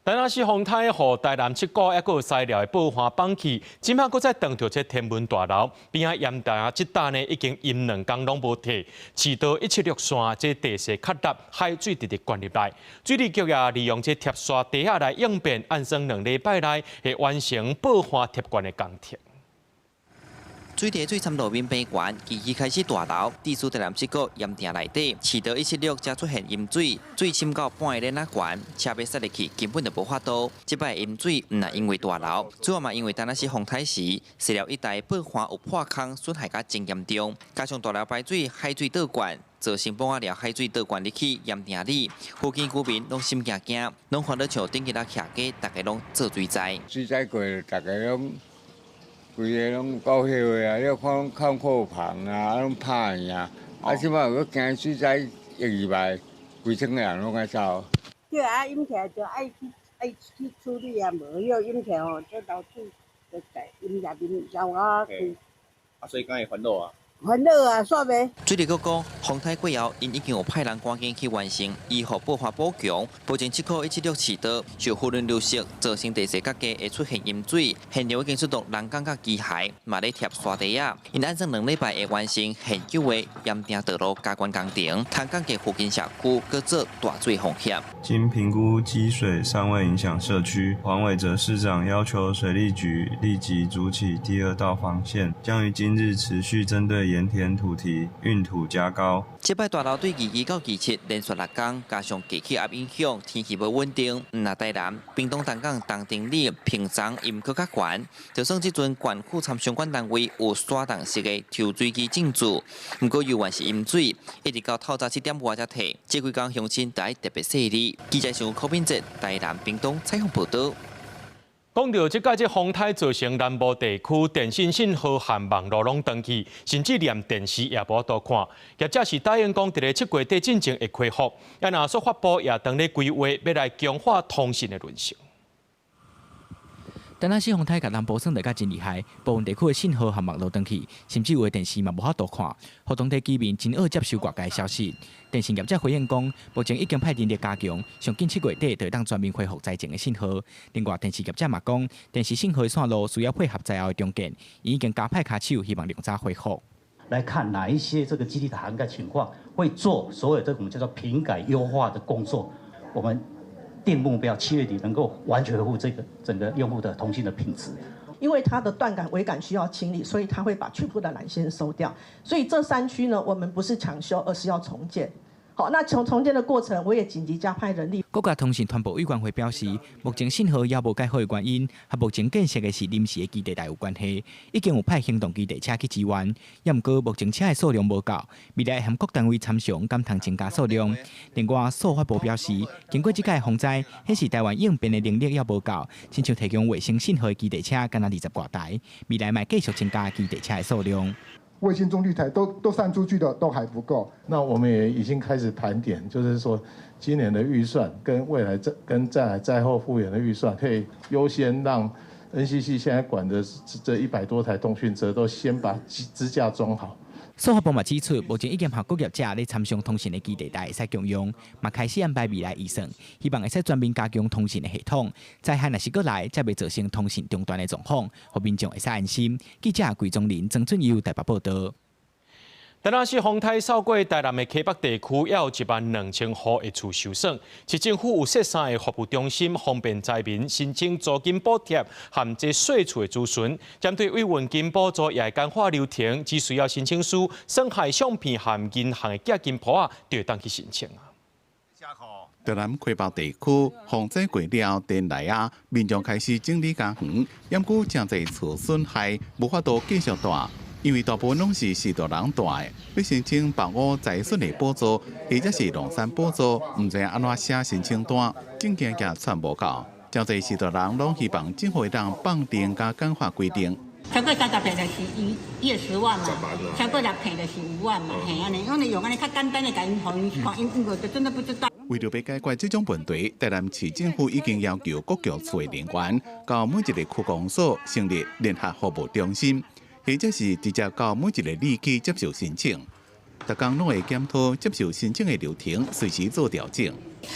台南市風颱予台南七股抑閣有西寮的報岸崩去，這擺閣再撞著這天文大樓邊仔鹽埕，這搭呢已經淹兩工攏無退，市道176線這地勢較凹，海水直直灌入來。水利局也利用這貼沙地仔來應變，按算兩禮拜內會完成報岸貼灌的工程。水佇水深路面變懸，機器開始大流，地處台南七股鹽埕內底，市道176才出現淹水，水深到半個輪仔懸，車欲駛入去根本就無法度。這擺淹水毋但因為大流，主要嘛因為台南市風颱時，西寮一帶報岸有破空，損害甲真嚴重，加上大流排水，海水倒灌，造成埔仔寮海水倒灌入去鹽埕裡，附近居民攏心驚驚，攏看到像頂幾日徛家，逐家攏做水災。水災過，逐家攏。規个攏夠後悔啊！你看攏空庫房啊，攏拍去啊！啊，這擺閣驚水災會入來，規村的人攏愛走。對啊，淹起來就愛去愛去處理啊，無予淹起來吼，這流水就在淹入面澆啊。啊，所以敢會煩惱啊？煩惱啊，煞袂。水利局講，風颱過後，𪜶已經有派人趕緊去完成醫護報岸補強，目前七股176市道受河流流失，造成地勢較低會出現淹水，現場已經出動人工佮機械，嘛咧貼沙地仔。𪜶按算兩禮拜會完成現有的鹽埕道路加懸工程，通降低附近社區閣做大水風險。經評估積水尚未影響社區，黃偉哲市長要求水利局立即築起第二道防線，將於今日持續針對鹽田土堤運土加高。這擺大流對22到27連續六工，加上低氣壓影響，天氣無穩定。毋但台南、屏東、東港、東丁里、屏東淹閣較懸。就算這陣縣府參相關單位有徙動式的抽水機進駐，毋過猶原是淹水，一直到透早七點外才退。這幾工鄉親著愛特別細膩。記者上柯敏哲台南、屏東採訪報導。講到這擺這風颱造成南部地區電信信號和網路攏斷去，甚至連電視也無法度看。業者是答應講，佇咧七月底進前會恢復。啊，若數發部也當咧規劃，欲來強化通訊的韌性。台南市風颱共南部損得較真厲害，部分地區的信號和網路斷去，甚至有的電視嘛無法度看，予當地居民真惡接收外界消息。電信業者回應講，目前已經派人力加強，上緊七月底就會當全面恢復災前的信號。另外，電視業者嘛講，電視信號的線路需要配合災後的重建，已經加派跤手，希望量早恢復。來看哪一些這個基地的涵蓋情況，會做所有這種叫做頻改優化的工作。我們定目標，七月底能夠完全恢復這個整個用戶的通信的品質。因為它的斷桿尾桿需要清理，所以它會把全部的纜線收掉。所以這三區呢，我們不是搶修，而是要重建。好，那從重建的過程，我也緊急加派人力。國家通訊傳播委員會表示，目前信號猶無解好的原因，和目前建設的是臨時的基地台有關係，已經有派行動基地車去支援，也毋過目前車的數量無夠，未來會和各單位參詳，敢通增加數量。另外，數發部表示，經過這擺風災，顯示台灣應變的能力猶無夠，親像提供衛星信號的基地車，干焦二十外台，未來嘛繼續增加基地車的數量。衛星中繼台都散出去的都還不夠，那我們也已經開始盤點，就是說今年的預算跟未來再跟再來災後復原的預算，可以優先讓 NCC 現在管的這100多台通訊車都先把支架裝好。數發部嘛指出，目前已經和各業者咧參詳通訊的基地台會使共用，嘛開始安排未來預算，希望會使全面加強通訊的系統。災害若是閣來，才袂造成通訊中斷的狀況，予民眾會使安心。記者桂宗林、曾俊佑台北報道。台南市風颱掃過台南的溪北地區，也有12000戶的厝受損。市政府有設三個服務中心，方便災民申請租金補貼和這稅厝的諮詢。針對慰問金補助也會簡化流程，只需要申請書、損害相片和銀行的寄金簿仔，就會當去申請啊。台南溪北地區洪災過了，電來啊，民眾開始整理家園，毋過誠濟厝損害，無法度繼續住。因為大部分攏是序大人住的，欲申請房屋災損的補助，或者是農產補助，毋知按怎寫申請單，證件也傳無夠。誠濟序大人攏希望政府會當放定佮簡化規定。超過30坪就是伊10萬嘛，超過6坪就是5萬嘛，嘿按呢，我哋用按呢較簡單的共𪜶予𪜶看，𪜶就真的不知道。為著欲解決這種問題，台南市政府已經要求各局處的人員，到每一个區公所成立聯合服務中心。或者是直接到每一个里去接受申請。逐工攏會檢討接受申請的流程，隨時做調整。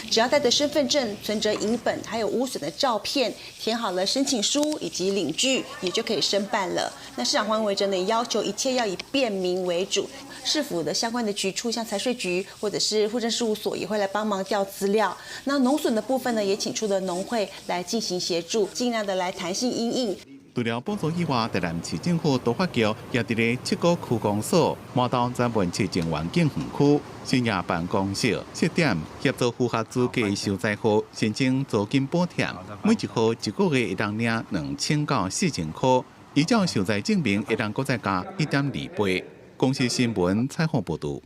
只要帶著身份證、存摺影本，還有無損的照片，填好了申請書以及領據，也就可以申辦了。那市長黃偉哲呢，要求一切要以便民為主。市府的相關的局處，像財稅局或者是戶政事務所，也會來幫忙調資料。那農損的部分呢，也請出了農會來進行協助，盡量的來彈性因應。除了補助以外，台南市政府都發局也佇咧七股區公所、麻豆專門市政環境園區、新亞辦公室設點協助符合資格受災戶申請租金補貼，每一戶一個月會當領2000到4000塊，依照受災證明會當閣再加1.2倍。公視新聞採訪報導。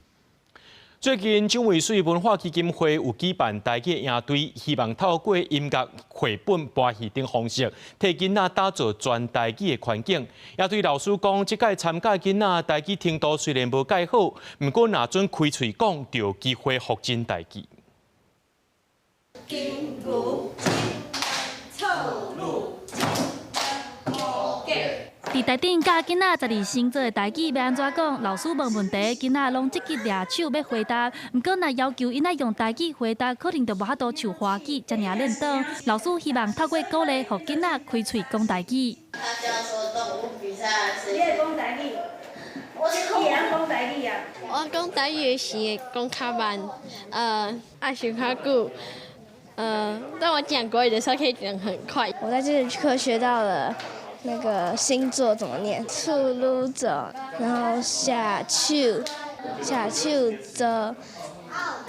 最近，蔣渭水文化基金會有舉辦台語營隊，希望透過音樂、繪本、播戲等方式，替囡仔打造全台語的環境。營隊老師講，這屆參加囡仔台語程度雖然無蓋好，毋過若準開喙講，就有機會復振台語。佇台頂教囡仔十二星座的台語欲按怎講，老師問問題，囡仔攏積極掠手欲回答。毋過若要求𪜶愛用台語回答，可能就無法度像華語遮爾練轉。老師希望透過鼓勵，予囡仔開喙講台語。他教說動物比賽是。你會講台語？我會講台語啊。我講台語的時會講較慢，愛想較久，但我講國語的時候可以講很快。我在這節課學到了。那個星座怎麼念？處女座，然後射手，射手座，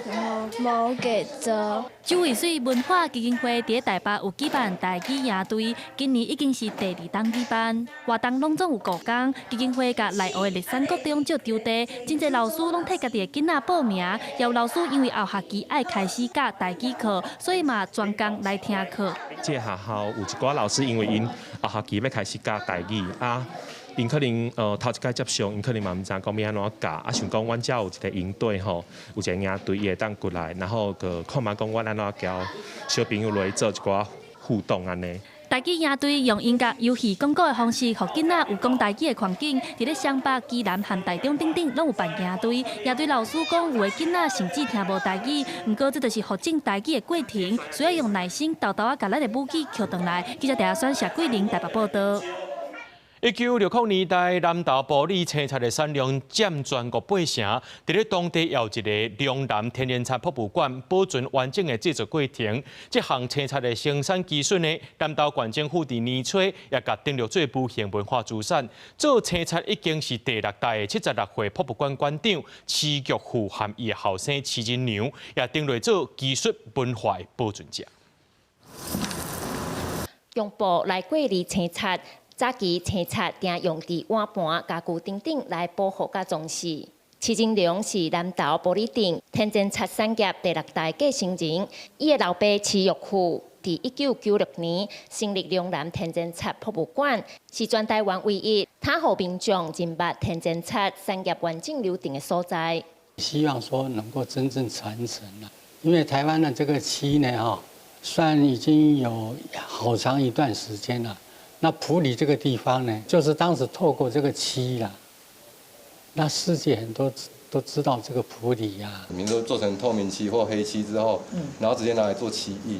然後摩羯座。蔣渭水文化基金會佇台北有舉辦台語營隊，今年已經是第二冬舉辦。活動攏總有五工，基金會共內湖的麗山國中借場地，真濟老師攏替家己的囡仔報名。也有老師因為後學期愛開始教台語課，所以嘛專工來聽課。這個學校有一寡老師，因為𪜶後學期欲開始教台語啊，𪜶可能頭一擺接觸，𪜶可能嘛毋知講欲按怎教，啊想講阮遮有一個營隊吼，有一個營隊伊會當過來，然後閣看覓講阮按怎教小朋友來做一寡互動按呢。台語營隊用音樂、遊戲、講故的方式，予囡仔有講台語的環境。佇咧雙北、基南和台中等等，攏有辦營隊。營隊老師講，有的囡仔甚至聽無台語，毋過這就是復振台語的過程，需要用耐心，沓沓仔共咱的母語抾轉來。記者鄭阿選、謝桂玲台北報導。1960年代，南投埔里青漆的產量佔全國八成。佇咧當地有一个龍南天然漆博物館，保存完整的製作過程。這項青漆的生產技術呢，南投縣政府佇年初也共登錄做無形文化資產。做青漆已經是第六代的76歲博物館館長池玉富和伊的後生池仁良，也登錄做技術文化的保存者。用布來過濾青漆。早期青漆定用佇碗盤、家具等等來保護佮裝飾。池仁良是南投埔里鎮天然漆產業第六代繼承人，伊的老爸池玉富佇1996年成立龍南天然漆博物館，是全台灣唯一通予民眾認捌天然漆產業完整流程的所在。希望說能夠真正傳承啦，因為台灣的這個漆呢，哈，算已經有好長一段時間了。那埔里這個地方呢，就是當時透過這個漆啦，那世界很多都知道這個埔里呀。你們都做成透明漆或黑漆之後，然後直接拿來做漆藝。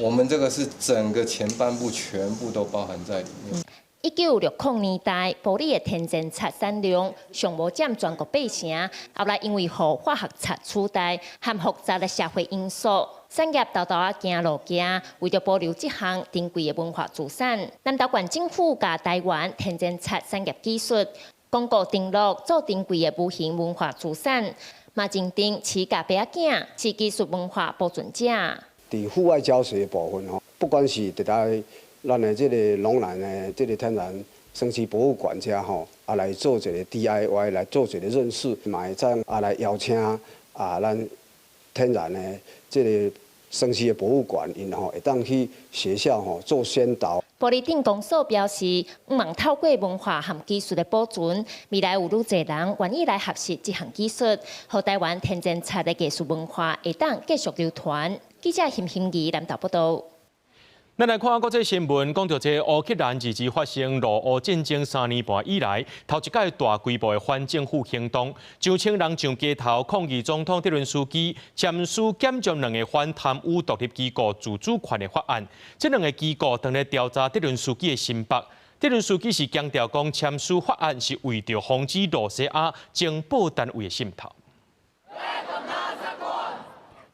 我們這個是整個前半部全部都包含在裡面。1960年代，埔里的天然漆產量上無佔全國八成，後來因為予化學漆取代，和複雜的社會因素，產業沓沓仔行路行，為著保留這項珍貴的文化資產，南投縣政府共台灣天然漆產業技術公告登錄做珍貴的無形文化資產，嘛認定池家爸仔囝是技術文化保存者。佇戶外教學的部分吼，不管是佇咧咱的這个龍南的這个天然生漆博物館遮吼，來做一个 DIY 來做一个認識，嘛會使來邀請咱天然的這个生漆的博物館，𪜶吼會當去學校吼做宣導。埔里鎮公所表示，希望透過文化和技術的保存，未來有愈濟人願意來學習這項技術，予台灣天然漆的藝術文化會當繼續流傳。記者邢興儀南投報導。咱來看國際新聞，講著這烏克蘭自自發生俄烏戰爭3年半以來，頭一擺大規模的反政府行動，上千人上街頭抗議總統澤倫斯基簽署減將兩个反貪污獨立機構自主權的法案。這兩个機構當咧調查澤倫斯基的清白。澤倫斯基是強調講簽署法案是為著防止羅西亞情報單位的滲透。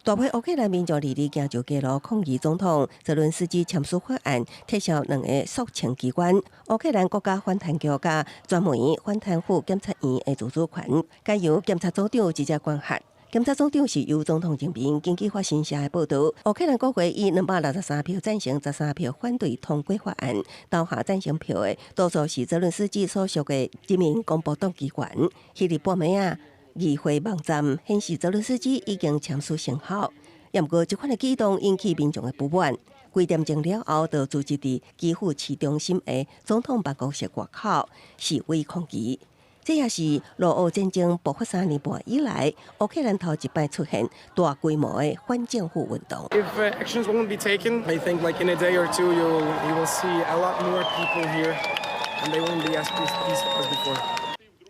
大批烏克蘭民眾二日行上街路抗議總統澤倫斯基簽署法案，撤銷兩个肅清機關。烏克蘭國家反貪局佮專門反貪腐檢察院的自主權，改由檢察總長直接管轄。檢察總長是由總統任命。根據法新社的報導，烏克蘭國會以263票贊成、13票反對通過法案。投下贊成票的多數是澤倫斯基所屬的人民公僕黨議員。彼日半暝仔，議會網站顯示澤倫斯基已經簽署生效，毋過這款的舉動引起民眾的不滿。幾點鐘了後，就聚集佇基輔市中心的總統辦公室外口示威抗議。這也是俄烏戰爭爆發3年半以來，烏克蘭頭一擺出現大規模的反政府運動。 If actions won't be taken, I think like in a day or two, you will see a lot more people here, and they won't be as peaceful as before.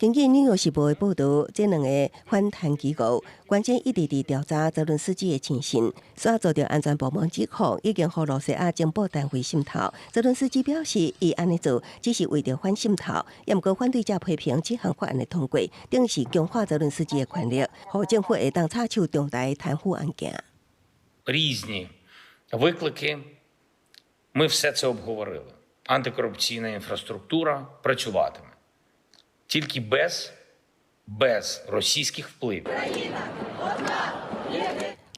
根據《紐約時報》的報導，這兩个反貪機構關鍵一直佇調查澤倫斯基的親信，煞遭著安全部門指控已經予羅西亞情報單位滲透。澤倫斯基表示，伊按呢做只是為著反滲透，毋過反對者批評這項法案的通過，等於是強化澤倫斯基的權力，予政府會當插手重大貪腐案件。 Різні виклики. Ми все це обговорили. Антикорупційна інфраструктура працюватиме тільки без російських впливів.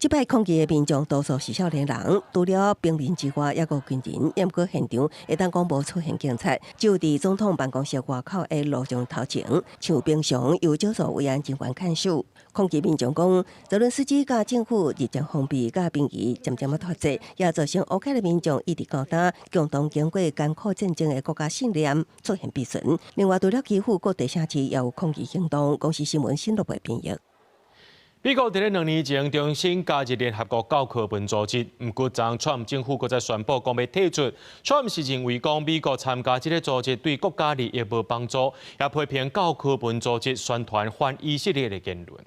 這擺抗議的民眾多數是少年人，除了平民之外，猶閣有軍人。毋過現場會當講無出現警察，只有佇總統辦公室外口的路障頭前，像平常有少數維安人員看守。抗議民眾講，澤倫斯基佮政府日漸封閉，佮民意漸漸仔脫節，也造成烏克蘭民眾一直到今共同經過艱苦戰爭的國家信念出現變損。另外，除了基輔各地城市也有抗議行動。公視新聞新羅編譯。美國佇咧2年前重新加入聯合國教科文組織，毋過昨川普政府閣再宣布講欲退出。川普是認為講美國參加這个組織對國家利益無幫助，也批評教科文組織宣傳反以色列的言論。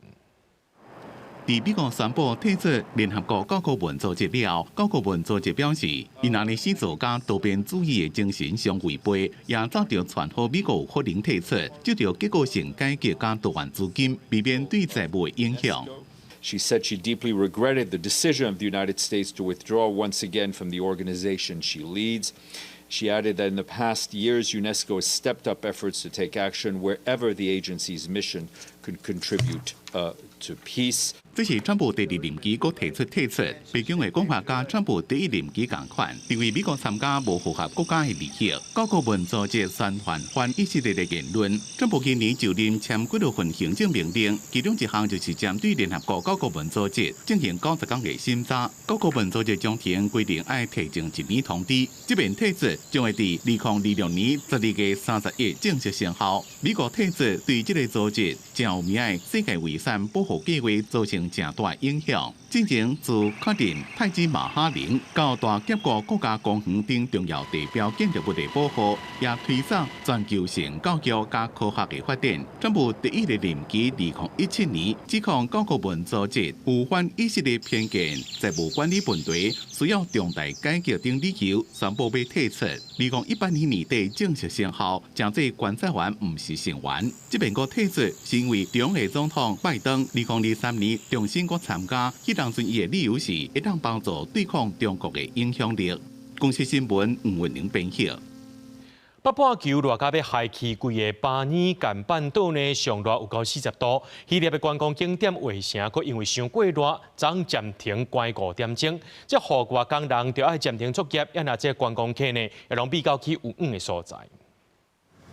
佇美國宣布退出聯合國教科文組織了後，教科文組織表示，𪜶按呢死做佮多邊主義的精神相違背，也早就傳予美國有可能退出，就著結構性改革佮多元資金，避免對債務的影響。 She said she deeply regretted the decision of the United States to withdraw once again from the organization she leads. She added that in the past years, UNESCO has stepped up efforts to take action wherever the agency's mission could contribute to peace. 這是川普第二任期閣提出退出，白宮的講法佮川普第一任期仝款，認為美國參加無符合國家的利益。教科文組織宣傳反以色列的言論。川普今年就任簽幾多份行政命令，其中一項就是針對聯合國教科文組織進行90天的審查。教科文組織章程規定愛提前一年通知，這擺退出將會佇2026年12月31正式生效。美國退出對這个組織誠有名的世界遺產保護計畫造成誠大影響。進前自確認泰姬瑪哈陵到大峽谷國家公園等重要地標建築物的保護，也推動全球性教育佮科學的發展。川普第一個任期2017年指控教科文組織有反以色列偏見、債務管理問題需要重大改革等理由，宣布欲退出。2018年年底正式生效，成做觀察員毋是成員。這擺閣退出是因為中的總統拜登2023年重新閣參加，彼當陣伊的理由是會當幫助對抗中國的影響力。公視新聞吳文玲編譯。北半球熱甲欲害去規个巴爾幹半島呢，上熱有夠40度。希臘的觀光景點衛城，閣因為傷過熱，昨暫停關5點鐘。這戶外工人著愛暫停作業，也若這觀光客呢，會攏避到去有影的所在。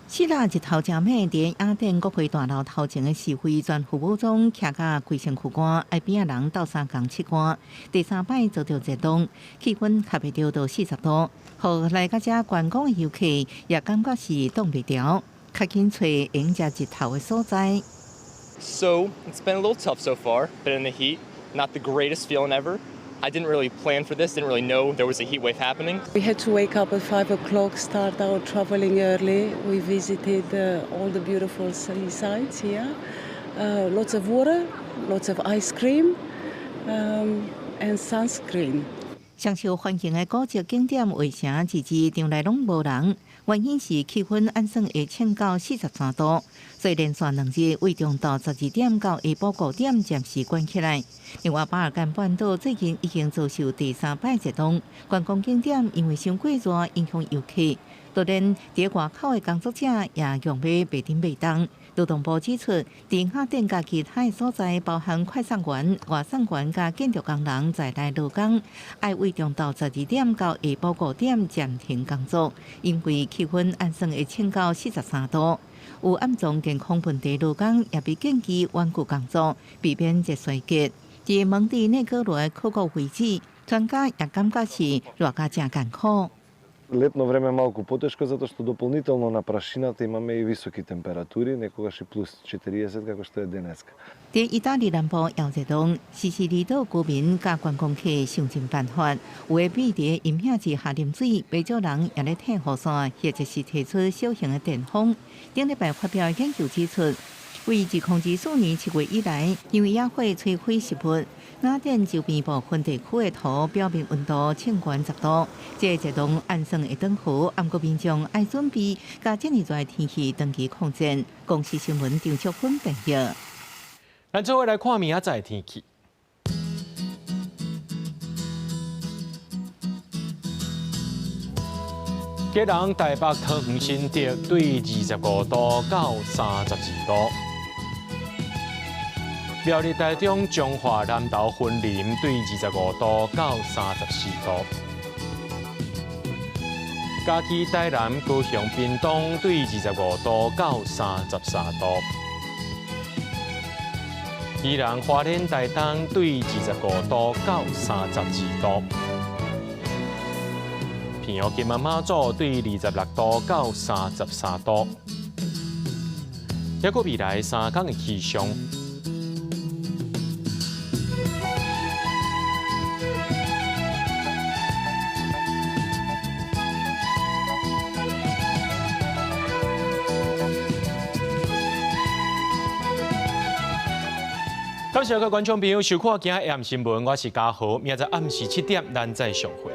希臘日頭誠猛，佇雅典國會大樓頭前的示威全副武裝，徛甲規身軀汗，愛邊仔人鬥相共拭汗。第三擺遭著熱浪，氣溫合袂著到40度，予來到遮觀光的遊客也感覺是擋袂牢，較緊揣會用食日頭的所在。 So it's been a little tough so far. Been in the heat, not the greatest feeling ever. I didn't really plan for this, didn't really know there was a heat wave happening. We had to wake up at 5 o'clock, start our traveling early. We visited all the beautiful seasides here. Lots of water, lots of ice cream, and sunscreen. 上受歡迎的古蹟景點衛城，日日場內攏無人，原因是氣溫按算會升到43度，所以連續2日對中晝12點到下晡5點暫時關起來。另外，巴爾幹半島最近已經遭受第三擺熱浪，觀光景點因為傷過熱影響遊客，就連佇外口的工作者也用欲袂振袂動。勞動部指出，佇雅典佮其他的所在，包含快送員、外送員佮建築工人在內勞工，愛對中晝12點到下晡5點暫停工作，因為氣溫按算會升到43度。有暗藏健康問題勞工也被建議遠距工作，避免熱衰竭。佇蒙地內哥羅的考古遺址，專家也感覺是熱甲誠艱苦。 Летно време малку потешко затоа што дополнително на прашината имаме и високи температури, некогаш и плюс 40 како што е денеска. 佇意大利南部也熱浪，西西里島居民佮觀光客想盡辦法，有的秘佇陰影之下啉水，袂少人也咧提雨傘，或者是提出小型的電風。頂禮拜發表的研究指出，為2024年7月以來，因為野火摧毀植物，雅典周邊部分地區的土表面溫度升懸10度。這個熱浪按算會轉好，毋過民眾愛準備，佮這麼熱的天氣長期抗戰。公視新聞張淑芬編譯。咱做伙來看明仔載天氣。基隆、台北、桃園、新竹對25度到32度。苗栗、台中、彰化、南投、雲林對25度到34度。嘉義、台南、高雄、屏東對25度到33度。宜蘭、花蓮、台東對25度到32度。澎湖、金門、馬祖對26度到33度。抑閣未來3工的氣象。感謝各位觀眾朋友收看今日 AM 新聞，我是嘉豪，明仔載暗時7點，咱再相會。